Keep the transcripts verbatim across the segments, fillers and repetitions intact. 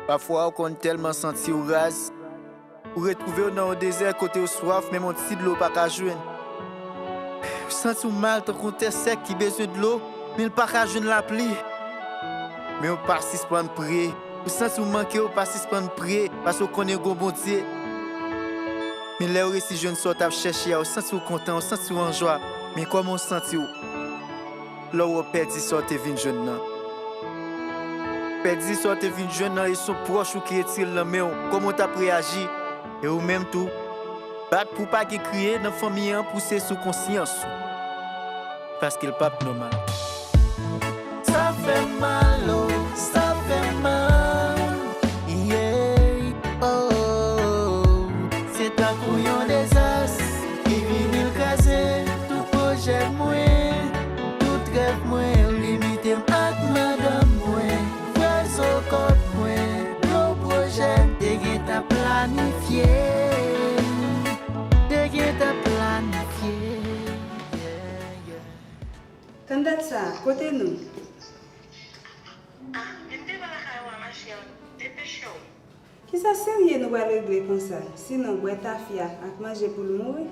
Pafwa, ou konn tèlman santi w raz, ou retwouve w nan yon dezè kote w swaf, menm yon ti dlo w pa ka jwenn. Ou santi w mal tankou yon tè sèk ki bezwen dlo, men l pa ka jwenn lapli. Men w pa sispann priye. Ou santi w manke, w pa sispann priye, paske w konnen gen yon Bondye. Men lè w resi jwenn sa w t ap chèche a, w santi w kontan, w santi w an jwa. Men kòman w santi w lè w wè w pèdi sa w te vin jwenn nan? Pèdi sa w te vin jwenn nan e se yon pwòch ou ki retire l nan men w. Kòman w t ap reyaji? E ou menm tou, bat pou w pa gen kriye nan fanmi an pouse sou konsyans ou. Paske l p ap nòmal. Sa fè m mal, oh, sa fè m mal. Yeah, oh, oh, oh. Se tankou yon dezas ki vini l kraze tout pwojè mwen, tout rèv mwen, limite m ak madanm mwen, vwazo kòk mwen, gwo pwojè m te gentan planifye, te gentan planifye. Yeah, yeah. Tann dat sa, kote nou? Ah, vin devan lakay ou a, machè, depeche w. Kisa serye nou pral regle konsa? Sinon, bwè tafya ak manje pou l mouri?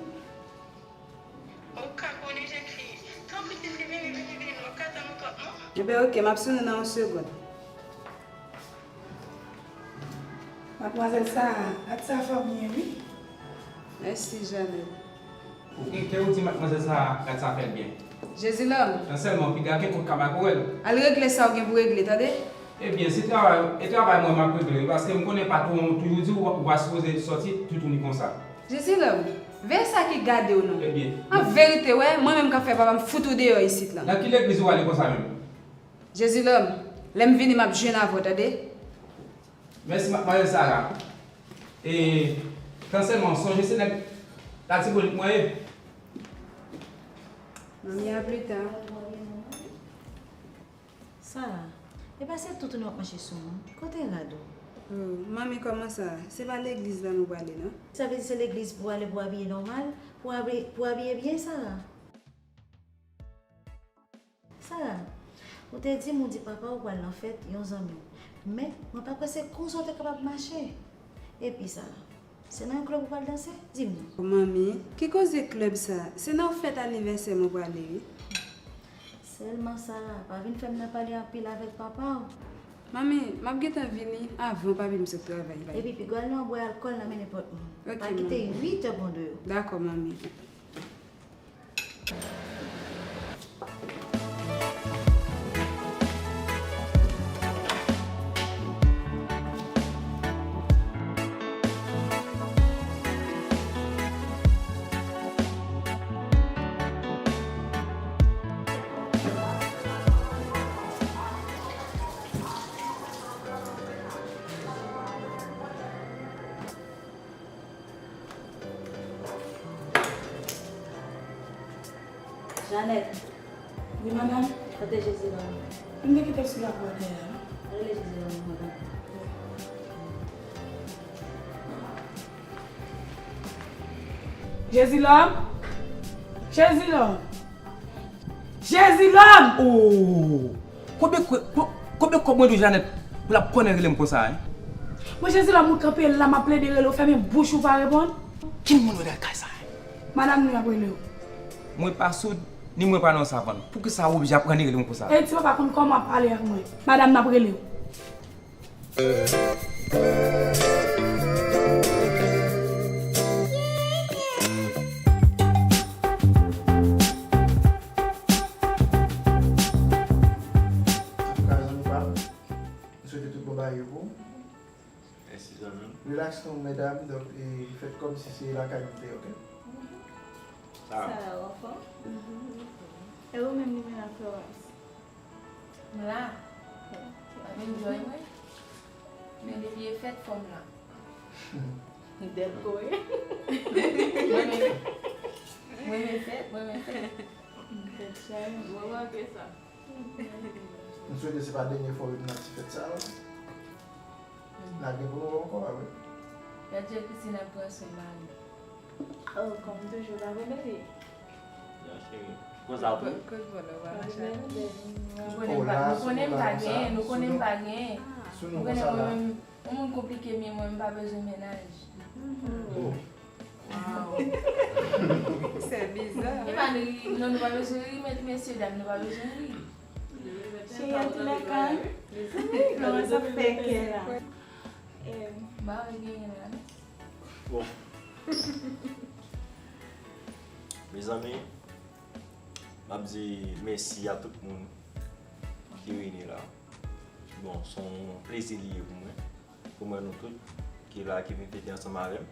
Ou ka konnen, jèn fi. Tanpri, pitit fi, vini, vini, vini, nou p ka tann ou twòp, non. Ebyen, oke, m ap sou nou nan yon segonn. Madmwazèl Sara, rad sa fè w byen, wi. Mèsi, Janèt. Ou gen kè ou di madmwazèl Sara rad sa fè l byen. Jezi lòm. Nan sèlman, piga gen kont ka makowèl. Al regle sa w gen pou regle, tande? Ebyen, se travay, e travay mwen m ap regle, wi, paske m konnen patwon w toujou di w, ou pa sipoze sòti toutouni konsa. Jezi lòm, veye sa ki gade w non. Ebyen. An verite, wè, mwen menm k ap fè papa m fout ou deyò isit lan. Nan ki legliz ou ale konsa menm? Jezi lòm, lè m vini m ap jwenn avè w, tande? Mèsi, madmwazèl Sara. E, tan sèlman, sonje se nèg Latibonit mwen ye. Manmi, a pli ta. Sara, e pa se toutouni w ap mache sou moun. Kote rad ou? Oh, manmi, kòman sa? Se pa legliz la nou prale, non? Sa vle di se legliz pou w ale pou w abiye nòmal, pou w abiye, pou w abiye byen, Sara? Sara, ou te di m ou di papa w pral nan fèt yon zanmi w. Men, mwen pa kwè se konsa w te kapab mache. Epi, Sara, se nan yon klèb ou pral danse? Di m non. O manmi, ki koze klèb sa? Se nan yon fèt anivèsè mwen prale, wi. Sèlman, Sara, pa vin fè m nan pale anpil avèk papa w. Manmi, m ap gentan vini avan papi m sot travay la. Epi, piga w al nan bwè alkòl nan men nenpòt moun. Ok, manmi. Pa kite uit è pran de yo. Dakò, manmi. Janèt. Wi, madanm. Kote Jezi ba ou? M te kite l sou lapò dèyè a. Rele Jezi ba ou, madanm. Jezi lòm! Jezi lòm! Jezi lòm! Oh! Konbyen kwe-, ko-, konbyen kòb mwen dwe Janèt pou l ap konnen rele m konsa, en? Mwen, Jezi lòm, ou kanpe la, m ap plede rele w, fèmen bouch ou, pa reponn. Ki moun yo nan kay sa, en? Madanm nou ap rele w. Mwen pa soud, ni mwen pa nan yon savann. Poukisa ou oblije ap ranni rele m konsa? E ti papa konn kòman w ap pale ak mwen. Madanm n ap rele w. Antouka, zanmi pa m, m swete tout bon bagay yo pou ou. Mèsi, zanmi m. Relax nou, medam, donk, e, fèt kòmsi se lakay nou te ye, oke? Sa va? Sa va, w anfòm? E ou menm, Limena Florence? M la. M ap enjoy mwen. Men depi e fèt, fò m la. Dèlko ye. Mwen renmen, mwen renmen fèt, mwen renmen fèt. Fèt chay. Mwen manke sa. M swete se pa dènye fwa w vin nan ti fèt sa yo. N a gen pou nou wè ankò, a wi. Gad jan Christine ap pran swen mari. Oh, kòm toujou, pa vre, baby? Ya, cheri. Konsa pou. Koz vòlò, pa mache avè m. Nou konnen m pa, nou konnen m pa genyen, nou konnen m pa genyen. Sou nou konsa la. Yon moun konplike, men mwen, m pa bezwen mennaj. Wow. Se biza. E pa ri, non, nou pa bezwen ri, men mesye dam, nou pa bezwen ri. Cheri, antoulèka, Florence ap fè kè la. M pa wè genyen la, non. Bon. Mezanmi, m ap di mèsi a tout moun ki reyini la. Bon, se yon plezi li ye pou mwen, pou mwen nou tout ki la, ki vin fete ansanm avè m.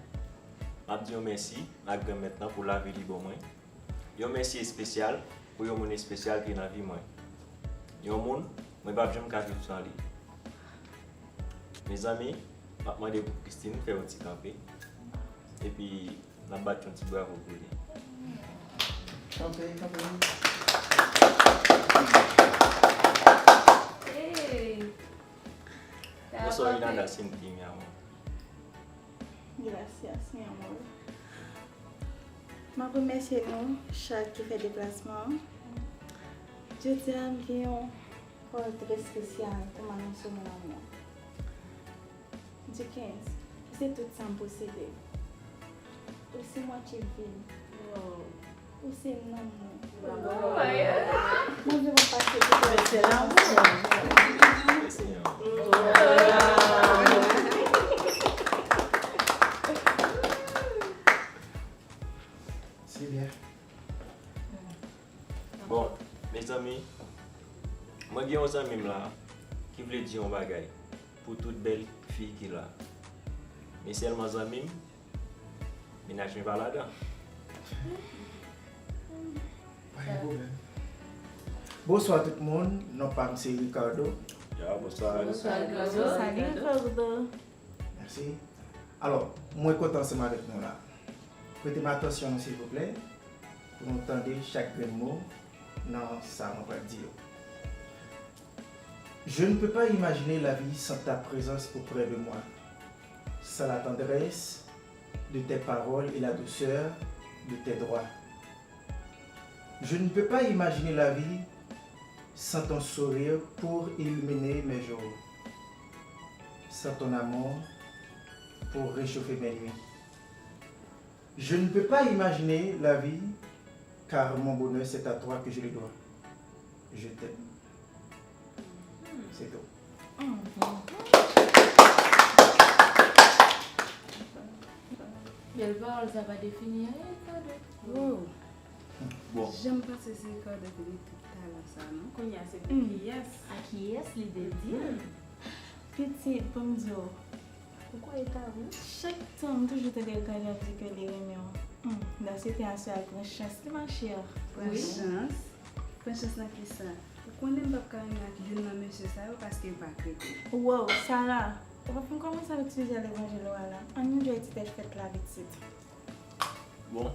M ap di yon mèsi ak Granmèt lan pou lavi li ban mwen. Yon mèsi espesyal pou yon moun espesyal ki nan vi mwen. Yon moun mwen p ap janm ka viv san li. Mezanmi, m ap mande pou Christine fè yon ti kanpe. Epi, n ap bat yon ti bravo pou li. Kanpe, kanpe. Hey! Bonsoir, Inada, sin ti mi amor. Gracias, mi amor. M ap remèsye nou chak ki fè deplasman an. Jodi a, m gen yon pawòl trè espesyal pou m anonse w, mon amour. Dickens, ou se tout sa m posede. Ou se mwatye vi m. Ou se nanm mwen. Mwen vle w pase tout lòt. Se lanmou. Se byen. Bon, mezanmi, mwen gen yon zanmi m la ki vle di yon bagay pou tout bèl fi ki la. Men sèlman zanmi m, mennaj mwen pa ladan. Pa gen pwoblèm. Bonswa tout moun, non pa m se Ricardo. Ya, bonswa. Bonswa, Ricardo. Salut, Ricardo. Mèsi. Alò, mwen kontan ansanm avèk nou la. Prete m atansyon nou silvouplè, pou nou tande chak grenn mo nan sa mwen pral di yo. Je ne peux pas imaginer la vie sans ta présence auprès de moi, sans la tendresse de tes paroles et la douceur de tes doigts. Je ne peux pas imaginer la vie sans ton sourire pour illuminer mes jours, sans ton amour pour réchauffer mes nuits. Je ne peux pas imaginer la vie, car mon bonheur c'est à toi que je le dois. Je t'aime. C'est tout. Bèl pawòl, sa pa defini anyen, Ricardo. Wow. Bon. Janm panse se Ricardo ki gen tout talan sa, non? Kounye a se pou kiyès? A kiyès li te di? Pitit, pou m di w, Ou kwè e ta vre? Chak tan m toujou tande Ricardo ap di ke li renmen w. Hmm, Dasete a se ak gran chans li, ma chère. Pran chans? Pran chans nan kisa? Ou konnen m p ap ka renmen ak youn nan mesye sa yo paske yo pa kretyen. Wow, Sarah, ou pa fin kòmanse avèk sijè levanjil ou a la? Ann enjoy ti tèt fèt la pitit. Bon,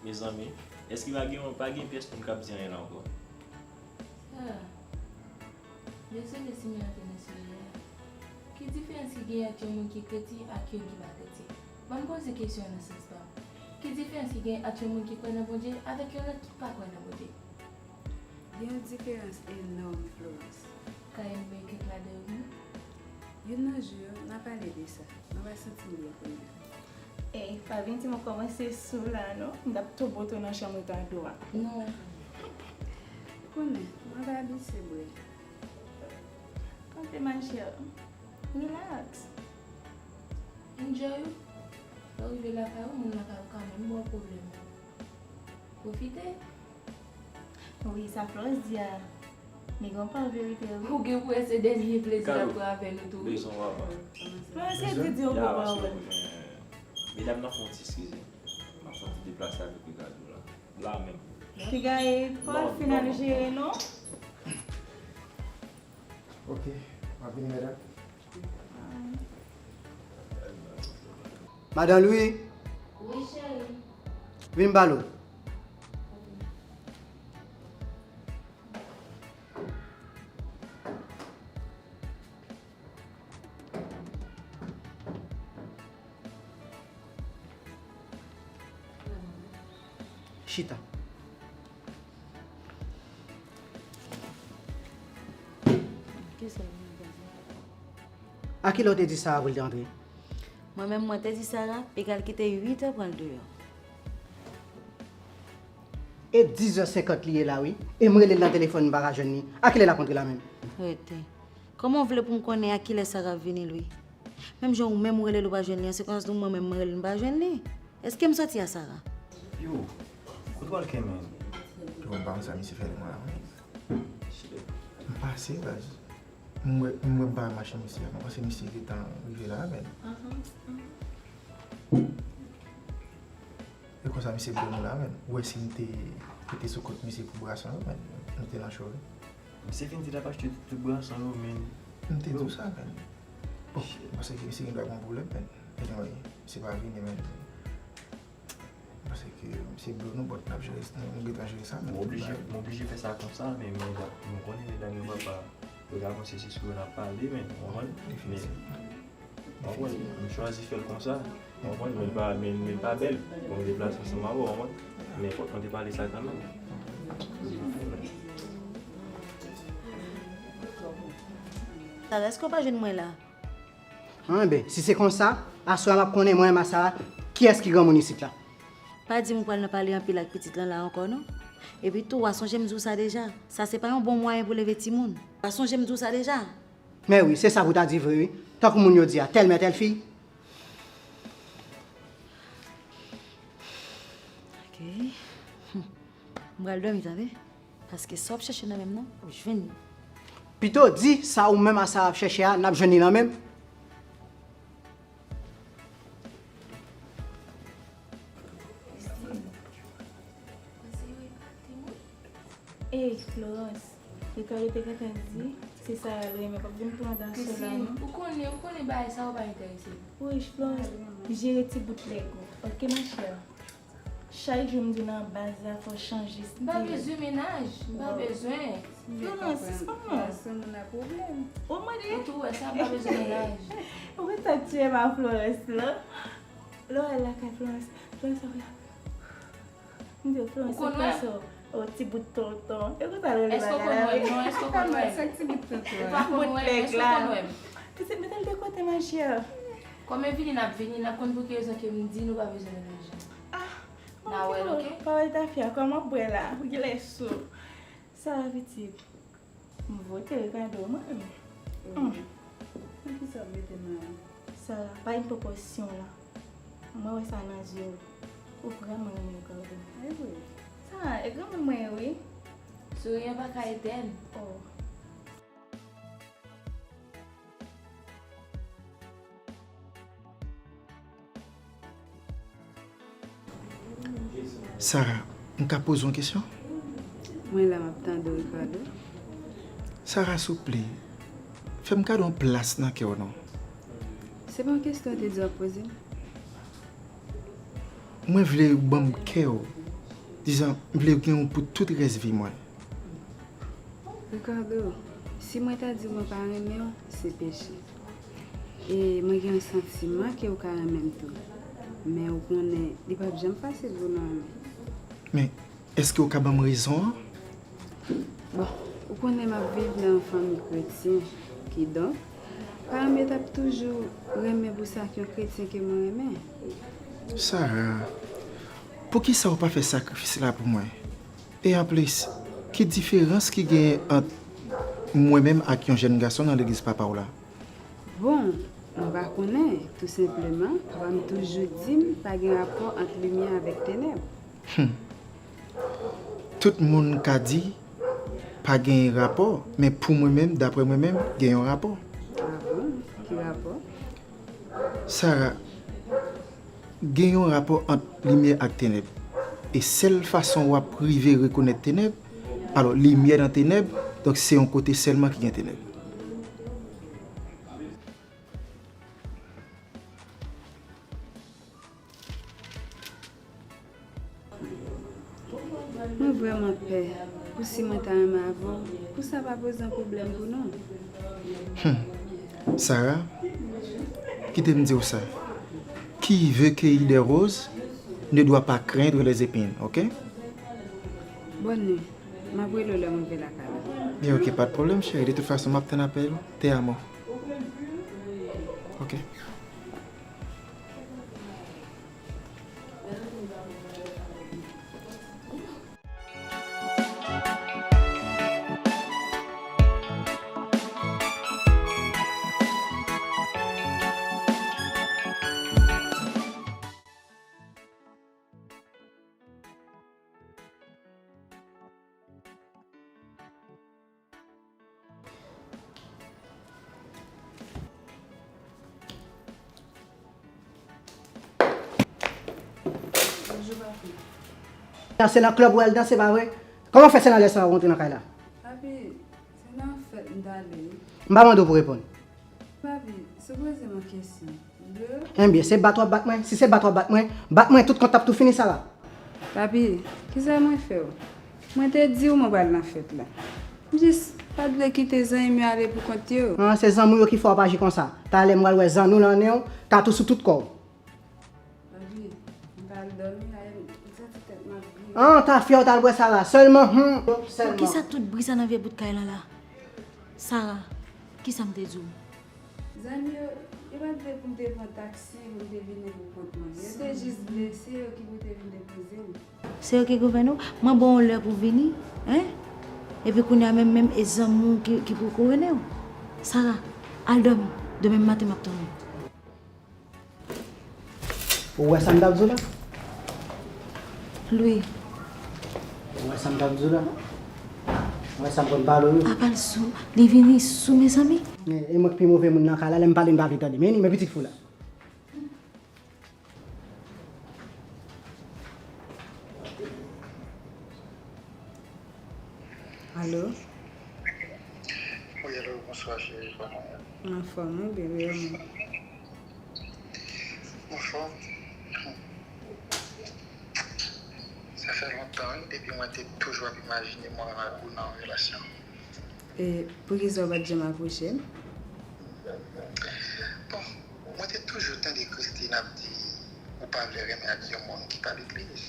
mezanmi, èske pa gen, pa gen pyès moun k ap di anyen la ankò? Sa, Desole si m rantre nan sijè a. Ki diferans ki genyen ant yon moun ki kretyen ak youn ki pa kretyen? Ban m poze kesyon an nan sans pa m. Ki diferans ki genyen ant yon moun ki kwè nan Bondye avèk yon lòt ki pa kwè nan Bondye? Gen yon diferans enòm, Florence. Ka enumere kèk ladan yo pou mwen? Youn nan jou yo, n a pale de sa. Mwen pa santi m byen kounye a. Ey, pa vin di m w kòmanse sou la non, m t ap tonbe w tou nan chanm Ricardo a. Non. Ou konnen, mwen pa abitye bwè. Kanpe ma chère. Relax. Enjoy ou. Lè w rive lakay ou, moun lakay ou ka menm ba w pwoblèm. Pwofite. Wi, sa Florence di a, li gen yon pa verite wi. Ou gen pou wè se dènye plezi l ap pran avè nou tou wi. Bezwen w ap. Florence se di di yon bon pawòl. Medam nan fè yon ti eskize. M ap fè yon ti deplase avèk Ricardo la. La menm. Piga e pa al fin al jere non. Ok, m ap vini medam. Madan Lwi. Wi cheri. Vin m pale w. Chita. Kisa w vin fè? A kilè w te di Sara pou l te antre? Mwen menm, mwen te di Sara, piga l kite uit è pran l deyò. E dis è senkant li ye la, wi. E m rele l nan telefòn, m pa ka jwenn li. A kilè l ap antre la menm? Rete. Kòman w vle pou m konnen a kilè Sara ap vini, Lwi? Menm jan ou menm ou rele l ou pa jwenn li, an se konsa tou mwen menm mwen rele l m pa jwenn li. Èske m sòti a Sara? Yo, kote w al kenbe? Yo, m pa konn sa misye fè demen la, wi. M pase, baz. M wè, m wè m pa wè machin misye a. Mwen panse misye gentan rive la, menn. E konsa misye blo nou la, menn. Ou wè si m te, te sou kont misye pou bwason yo, menn. Nou te nan cho, wi. Misye fin di l ap achte tout bwason yo, menn. M te di w sa, menn. Bon, m panse ke misye gen dwa gen yon pwoblèm, menn. Anyway, misye pa vini, menn. Paske misye blo nou, but n ap jere, nou, nou gentan jere sa, men m oblije, m oblije fè sa konsa, men, men, nou konnen medam yo papa, yo ka panse se sou yo n ap pale, men, w konprann? Men, w konprann, m chwazi fè l konsa, w konprann, men l pa, men, men l pa bèl pou m deplase ansanm avè w, w konprann? Men fòk mwen te pale sa kanmenm. Sara, èske w pa jwenn mwen la? Enben, si se konsa, aswè a m ap konnen mwen menm a Sara, kiyès ki granmoun isit la. Pa di m ou pral nan pale anpil ak pitit lan la ankò non. Epi tou, w a sonje m di w sa deja. Sa se pa yon bon mwayen pou leve timoun. W a sonje m di w sa deja. Men wi, se sa pou w ta di vre wi. Tankou moun yo di a, tèl mè tèl fi. Ok. M pral dòmi tande. Paske sa w ap chèche nan men m nan, w ap jwenn li. Pito di sa ou menm a Sara ap chèche a, n ap jwenn li nan men m. Ey, Florence, Ricardo te gentan di, se Sara l renmen, p ap vin pran dan sou la non. Christine, ou konnen, ou konnen bagay sa yo pa enterese m. Wi, Florence, jere ti bout lèg ou, ok, ma chère? Chak jou m di w nan baz la, fò w chanje stil. M pa bezwen mennaj. M pa bezwen. Florence, sispann non. Ou mande. Ou tou wè sa, m pa bezwen mennaj. Ou konn sa k tiye m a Florence lan? Lè w al lakay Florence, Florence ap la. M di w, Florence, se konsa w, ti bout tonton. E konsa l rele bagay la wi. Èske w konn wè m? Èske w konn wè m? Ou pa konn wè m, èske w konn wè m? Pitit, mete l de kote, ma chère. Kòm e vini n ap vini, n ap konn pou ki rezon ke m di nou pa bezwen mennaj. Ah, N a wè l, ok? Pawòl tafya, kòman w ap bwè la? Pou kilè sou? Sa va pitit? M vote Ricardo mwen menm. Nan kisa w mete m la? Sa pa gen pwopozisyon la. Mwen wè sa nan zye w. Ou vrèman renmen Ricardo. Ay wi. Sa e granmoun mwen ye wi. Souri an pa ka etèn. Oh. Sara, m ka poze w yon kesyon? Mwen la, m ap tande w, Ricardo. Sara, souple, fè m kado yon plas nan kè w non. Se pa yon kesyon w te di w ap poze m? Mwen vle w ban m kè w. Dizon, m vle gen w pou tout rès vi mwen. Ricardo, si mwen ta di w mwen pa renmen w, se peche. E mwen gen yon santiman ke w ka renmen m tou. Men ou konnen, li p ap janm fasil pou nou renmen. Men, èske w ka ban m rezon an? Bon, ou konnen m ap viv nan yon fanmi kretyen, kidonk, paran m yo t ap toujou renmen pou sa k yon kretyen ke mwen renmen. Sara, poukisa w pa fè sakrifis la pou mwen? E anplis, ki diferans ki genyen ant mwen menm ak yon jèn gason nan legliz papa w la? Bon, mwen pa konnen, tou senpleman, papa m toujou di m pa gen rapò ant limyè avèk tenèb. Hum. Tout moun ka di pa gen rapò, men pou mwen menm, daprè mwen menm, gen yon rapò. Ah bon? Ki rapò? Sara, gen yon rapò ant limyè ak tenèb. E sèl fason w ap rive rekonèt tenèb, alò, limyè nan tenèb, donk se yon kote sèlman ki gen tenèb. Mwen vrèman pè pou si mwen ta renmen avè w, pou sa pa poze yon pwoblèm pou nou. Hum. Sara, kite m di w sa. Qui veut cueillir des roses ne doit pas craindre les épines, ok? Bòn nwi. M ap rele w lè m rive lakay la. Byen, ok, pa t pwoblèm, cheri. De tout fason, m ap tann apèl ou. Te amo. Ok. Danse nan klèb ou al danse, pa vre? Kòman fè se nan lè sa ou rantre nan kay la? Papi, se nan fèt m t ale wi. M pa mande w pou reponn. Papi, si w poze m yon kesyon, m vle. Enbyen, se bat w ap bat mwen? Si se bat w ap bat mwen, bat mwen tout kont ap tou fini, Sara. Papi, kisa mwen fè w? Mwen te di w mwen pral nan fèt la. M jis pa t vle kite zanmi m yo ale pou kont yo. An, se zanmi w yo ki fè w ap aji konsa. Talè m pral wè zanno nan nen w, tatou sou tout kò w. Papi, m pral dòmi la, m santi tèt m ap vire. An, ta fyè w t al bwè sa la. Sèlman, hmm, sèlman. Poukisa tout bri sa nan vye bout kay lan la? Sara, kisa m te di w? Zanmi yo, yo pa t vle pou m te pran taksi pou m te vini pou kont mwen. Yo te jis vle se yo ki pou te vin depoze m. Se yo ki gouvène w? Mwen ba w yon lè pou w vini, en? Epi kounye a menm, menm e zanmi w ki, ki pou gouvène w? Sara, al dòmi. Demen maten m ap tounen. Ou wè sa m t ap di w la? Louis. Ou wè sa m t ap di w la? Ou wè sa m konn pale w yo? Apa l sou, li vini sou, mezanmi. E, e mwen k pi move moun nan kay la, lè m pale n pa vle tande. Men ni, men pitit fou la. Alo? Wi, alo, bonswa, cheri, kòman w ye? Anfòm, wi, bebe, e mwen? Anfòm. Sa fè lontan, wi, depi mwen te toujou ap imajine mwen ak ou nan yon relasyon. E poukisa w pa t janm apwoche m? Bon, mwen te toujou tande Christine ap di ou pa vle renmen ak yon moun ki pa legliz.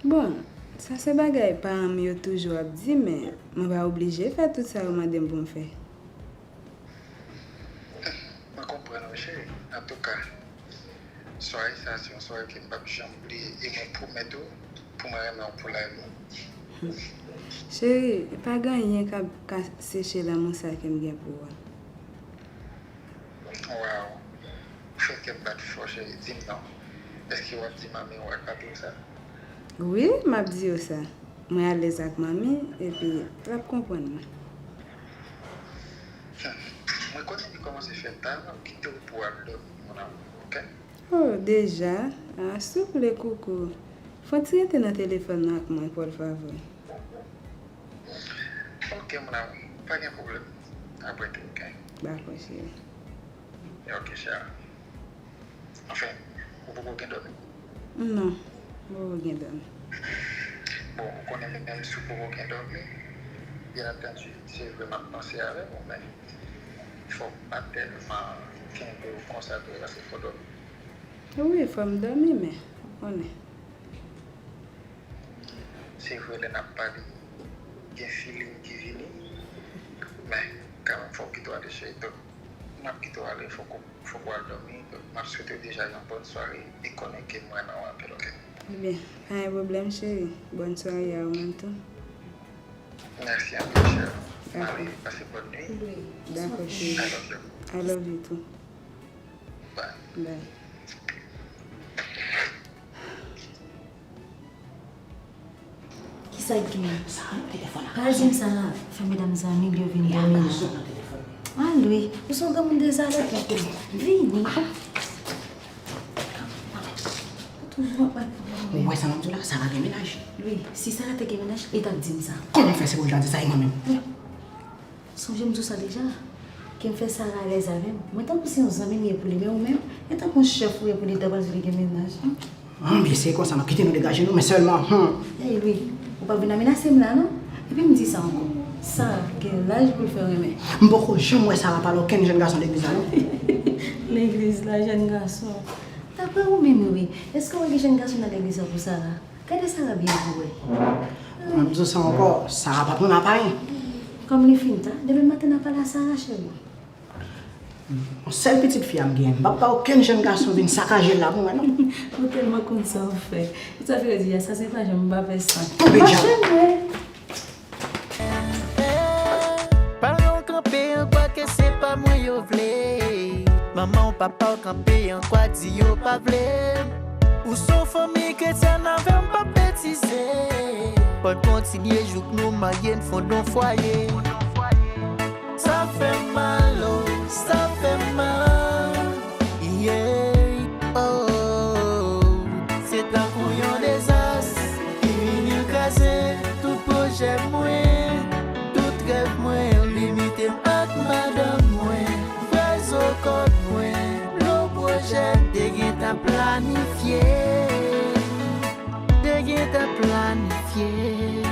Bon, sa se bagay paran m yo toujou ap di, men mwen pa oblije fè tout sa yo mande m pou m fè. Mwen konprann ou, cheri. Antouka, sware sa se yon sware ke m p ap janm bliye e mwen pwomèt ou pou mwen renmen w pou lavi. Cheri, pa gen anyen k ap ka seche lanmou sa ke m gen pou ou a. Waw! Ou fè kè m bat fò, cheri. Di m non. Èske w ap di manmi w ak papi w sa? Wi, m ap di yo sa. Mwen alèz ak manmi, epi l ap konprann mwen. Hmm. Mwen konnen li kòmanse fè ta, m ap kite w pou w al dòmi, mon amour, ok? Oh, deja? Ah, souple, koukou. Fò w ti rete nan telefòn nan ak mwen, por favor. Ok, mon amour. Pa gen pwoblèm. Apre tou, ok? Dakò, cheri. Ok, cheri. Anfen, ou poko gen dòmi? Non, m poko gen dòmi. Bon, ou konnen menm si w poko gen dòmi, byen antandi, se vre m ap panse avè w, men fòk pa tèlman kenbe w konsa tou, paske fò w dòmi. Wi, fò m dòmi, men ou konnen. Se vre, lè n ap pale, gen feeling ki vini, men kanmenm fò w kite w ale, cheri. Donk, m ap kite w ale, fòk ou, fòk ou al dòmi. Donk, m ap swete w deja yon bòn sware e konnen ke m renmen w anpil, ok? Ebyen, pa gen pwoblèm, cheri. Bòn sware a ou menm tou. Mèsi anpil, cheri. M ale, pase bòn nwi. Dakò, cheri. I love you. I love you too. Bye. Bye. Kisa k gen? Sa nan telefòn la. Pa di m sa, fè medam zanmi l yo vin dòmi la. Gason nan telefòn. Al wi, ou se yon granmoun dezalè. Vini. Ou toujou ap bay pwoblèm. Ou wè sa m ap di w la, Sara gen mennaj. Wi, si Sara te gen mennaj, li t ap di m sa. Kòman fè se pou l ta di sa, e mwen menm? Sonje m di w sa deja, ke m fè Sara alèz avè m. Mwen tankou se yon zanmi m ye pou li, men ou menm, e tankou yon chèf ou ye pou li, ta pral di li gen mennaj. An, byen, se konsa, m ap kite nou degaje nou, men sèlman, hmm. Ey, Louis, ou pa vin ap menase m la, non? Epi m di sa ankò, Sara gen laj pou l fè renmen. M poko janm wè Sara pale okenn jèn gason legliz la, non. Legliz la, jèn gason. Daprè ou menm, Louis, èske w wè gen jèn gason nan legliz la pou Sara? Gade Sara byen pou wè. M ap di w sa ankò, Sara p ap renmen ak anyen. Kòm li fin ta, demen maten n a pale a Sara, cheri. Yon sèl pitit fi a m genyen. M p ap ba okenn jèn gason vin sakaje l la pou mwen, non. Ou tèlman konn sa w fè. Ou sa fè di a, sa se pa jan m pa fè sa. Toupe djab. Paran w kanpe an kwa ke se pa mwen yo vle. Manman w papa w kanpe an kwa di yo pa vle. Ou se yon fanmi kretyèn avè m pa betize. Fò n kontinye jouk nou marye n fonde yon fwaye. Sa fè m mal, oh, sa fè m mal. Yeah, oh, se tankou yon dezas ki vini kraze tout pwojè mwen, tout rèv mwen, limite m ak madanm mwen, vre zo kòd mwen, lo pwojè m te gentan planifye, te gentan planifye.